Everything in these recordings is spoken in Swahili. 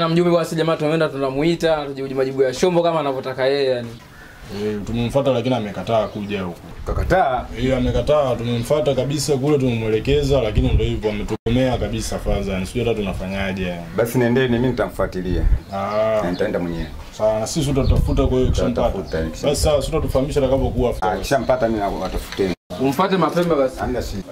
na mjumbe basi jamaa tunaenda tunamuita, atujibu majibu ya shombo kama anavyotaka yeye yani. Tumemfuata lakini amekataa kuja huku. Kakataa? Amekataa, tumemfuata kabisa kule tumemwelekeza lakini ndio hivyo ametukomea kabisa faza. Sijui hata tunafanyaje. Basi nendeni mimi nitamfuatilia. Na nitaenda mwenyewe. Sawa, na sisi tutatafuta kwa hiyo kishampata. Basi sawa, sisi tutatufahamisha atakapokuwa. Kishampata mimi natafuteni. Umfuate mapema basi. Hamna shida.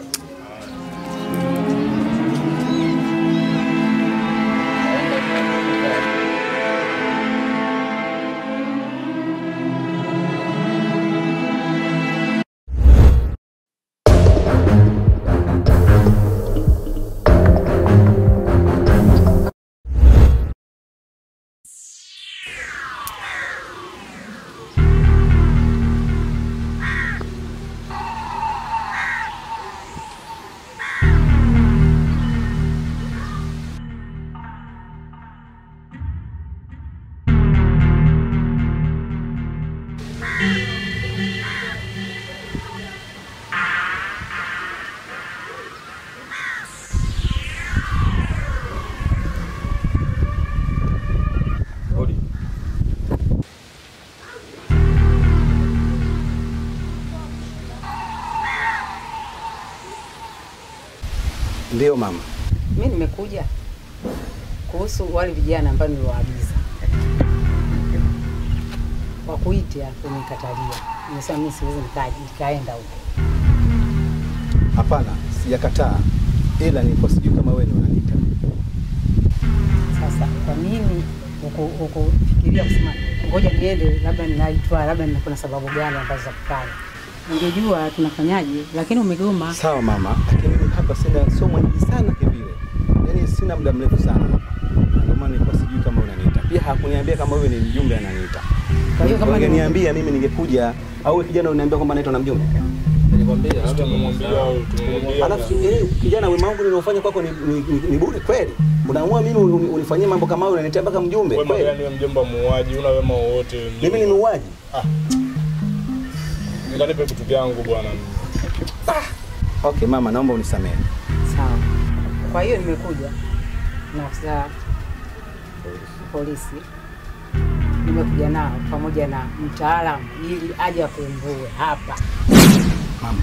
Ndio mama. Mimi nimekuja kuhusu wale vijana ambao niliwaagiza. Wakuitia umenikatalia. Nimesema mimi siwezi nikaenda huko. Hapana, sijakataa. Ila nilikuwa sijui kama wewe unaniita. Sasa kwa nini ukufikiria kusema ngoja niende labda ninaitwa labda nina sababu gani ambazo za kufanya? Ungejua tunafanyaje lakini umegoma. Sawa mama, lakini mimi hapa sina sio mwenyeji sana kivile. Yaani sina muda mrefu sana hapa. Ndio maana nilikuwa sijui kama unaniita. Pia hakuniambia kama wewe ni mjumbe ananiita. Kwa hiyo kama ungeniambia mimi ningekuja au wewe kijana unaniambia kwamba naitwa na mjumbe. Nilikwambia tumemwambia tumemwambia. Alafu kijana wema wangu niliofanya kwako ni bure kweli? Unaamua mimi unifanyie mambo kama hayo unaniletea mpaka mjumbe kweli? Wewe ni mjomba muuaji, una wema wowote. Mimi ni muuaji? Nikanipe vitu vyangu bwana. Okay mama, naomba unisamehe. Sawa. Kwa hiyo nimekuja na afisa polisi. Nimekuja nao pamoja na mtaalamu ili aje akumbue hapa. Mama.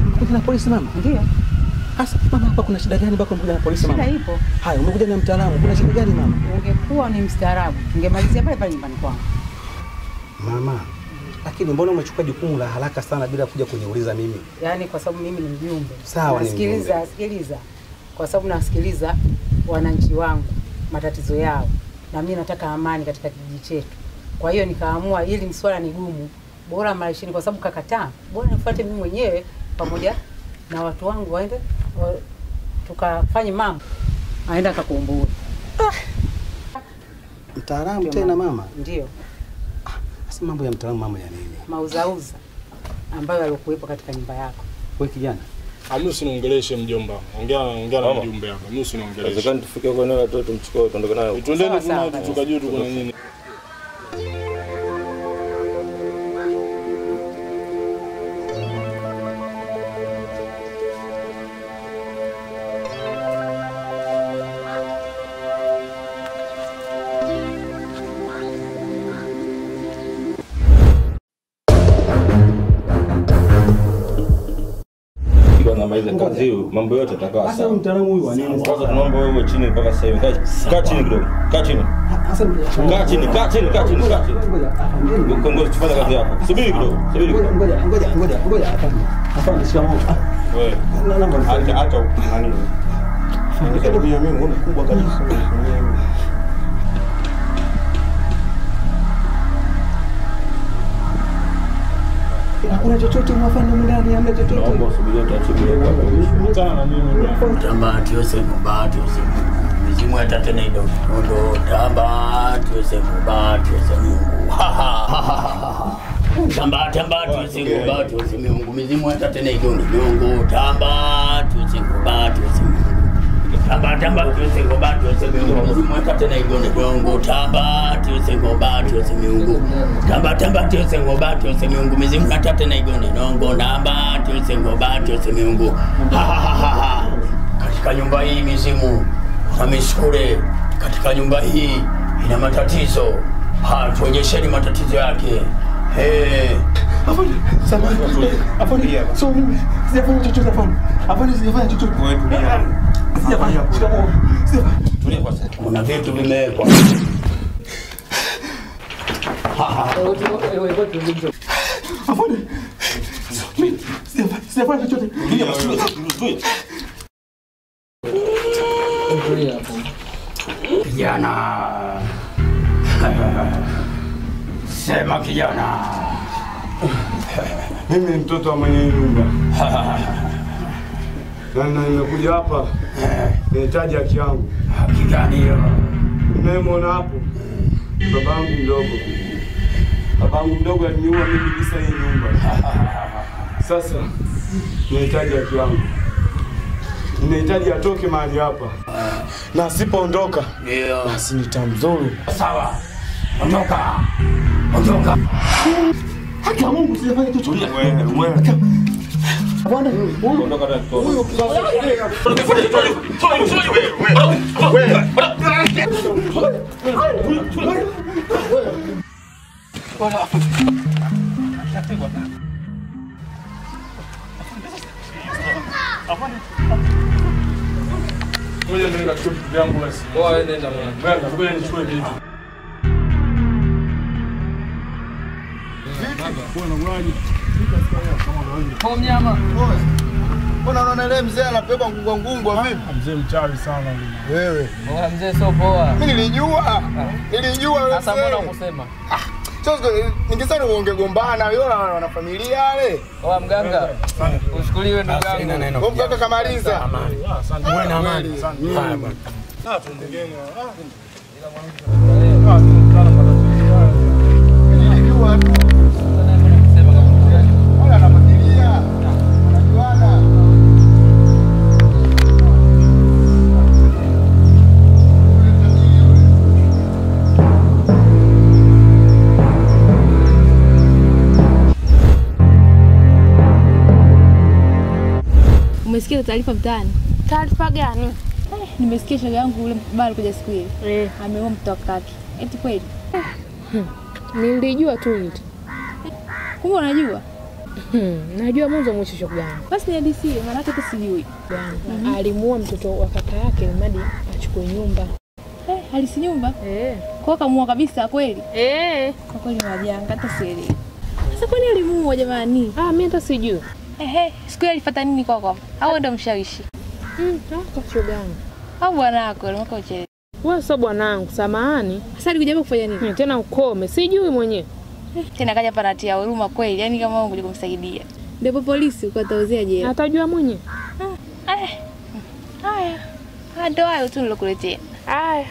Umekuja na polisi mama? Ndio. Sasa mama hapa kuna shida gani mpaka umekuja na polisi mama? Shida ipo. Haya, umekuja na mtaalamu, kuna shida gani mama? Ungekuwa ni mstaarabu, tungemalizia pale pale nyumbani kwangu. Mama, lakini mbona umechukua jukumu la haraka sana bila kuja kuniuliza mimi? Yaani kwa sababu mimi ni mjumbe. Sawa, ni mjumbe. Sikiliza, sikiliza. Kwa sababu nasikiliza wananchi wangu matatizo yao na mimi nataka amani katika kijiji chetu. Kwa hiyo nikaamua ili mswala ni gumu, bora malishini kwa sababu kakataa, bora nifuate mimi mwenyewe pamoja na watu wangu waende tukafanye mambo. Aenda akakumbue. Mtaalamu tena mama? Ndio. Sasa mambo ya mtaalamu mama ya nini? Mauzauza ambayo alikuwepo katika nyumba yako. Wewe kijana, mimi usiniongeleshe mjomba. Ongea na mjumbe hapa. Mimi usiniongeleshe. Inawezekana tufike huko eneo la watoto tumchukue tuondoke nayo. Tuendeni tunayo tukajue tuko na nini. Kazi hiyo mambo yote yatakaa. Sasa mtaalamu huyu wa nini? Kwanza tunaomba wewe chini mpaka sasa hivi. Kaa chini kidogo. Kaa chini. Kaa chini, kaa chini, kaa chini, kaa chini. Ngoja tufanye kazi yako. Subiri kidogo. Subiri kidogo. Ngoja afande. Afande shikamoo. Wewe. Acha acha nani. Afande mimi ngoma kubwa kabisa. Hakuna chochote mwafanya ndani, hamna chochote. Naomba usubiri utaratibu wako. Mtana na mimi bwana. Tamba tiose mubati ose. Mizimu ya tate na ido. Ondo tamba tiose mubati ose Mungu. Ha ha ha. Tamba tamba tiose mubati ose Mungu. Mizimu ya tate na ido. Mungu tamba tiose mubati ose Mungu. Tamba tamba tiose mubati ose Mungu. Mizimu ya tate na ido. Mungu tamba tiose mubati ose Mungu. Tamba tamba tiose mubati ose Mungu. Mizimu ya tate na ido. Mungu tamba tiose mubati ose Mungu. Ha ha ha ha. Katika nyumba hii mizimu na misukule Katika nyumba hii ina matatizo. Ha, tuonyesheni matatizo yake. Eh. Afande, samahani. Afande, so mimi sijafanya chochote afande. Afande, sijafanya chochote. Wewe tulia. Sijafanya. Sijafanya. Tulia kwanza. Kuna vitu vimewekwa. Afande. Mimi sijafanya chochote. Tulia basi. Tulia. Tulia hapo. Kijana. Sema kijana. Mimi ni mtoto wa mwenye nyumba. Na nimekuja hapa nahitaji haki yangu. Haki gani hiyo? Nimemwona hapo babangu mdogo. Babangu mdogo aliniua mimi kisa hii nyumba. Sasa nahitaji haki yangu. Ninahitaji atoke mahali hapa. Na asipoondoka ndio basi nitamdhuru. Sawa. Ondoka. Ondoka. Haki ya Mungu sijafanya chochote. Wewe. Bwana, ondoka na mtoto. Huyo Ngoja nenda kuchukua vitu vyangu basi. Poa, nenda mwana. Ngoja nichukue vitu. Poa mnyama. Mbona unaona ile mzee anabeba ngunga ngunga vipi? Mzee mchawi sana yule. Wewe. Bora mzee sio poa. Mimi nilijua. Nilijua wewe. Sasa mbona ukusema? Ah. Sasa ningesema ungegombana yule wana familia wale. Poa mganga. Ushukuliwe ndugu yangu. Wewe mganga kamaliza. Asante. Wewe na amani. Haya bwana. Ah, tuendeleeni. Ah. Nilijua tu. Wala ana familia. Wanajuana. Umesikia taarifa mtaani? Taarifa gani? Nimesikia shoga yangu yule mbali kuja siku ile. Ameoa mtoto wake. Eti kweli? Nilijua tu niti. Kumbe unajua? Najua mwanzo mwisho shoga yangu. Basi ni hadithi, maana yake sijui. Alimuoa mtoto wa kaka yake mradi achukue nyumba. Alisi nyumba? Kwa kamuoa kabisa kweli? Kwa kweli majanga hata sielewi. Sasa kwani alimuoa jamani? Ah, mimi hata sijui. Siku ile alifuata nini kwako? Au ndo mshawishi? Kwa shoga yangu. Au bwanako alimweka uchele. Wewe sio bwanangu, samahani. Sasa alikuja hapa kufanya nini? Tena ukome, sijui mwenyewe. Tena kaja hapa anatia huruma kweli, yani kama wewe ungekuja kumsaidia. Ndipo polisi uko atauzia jela. Atajua mwenyewe. Haya. Ndio hayo tu nilokuletea. Haya.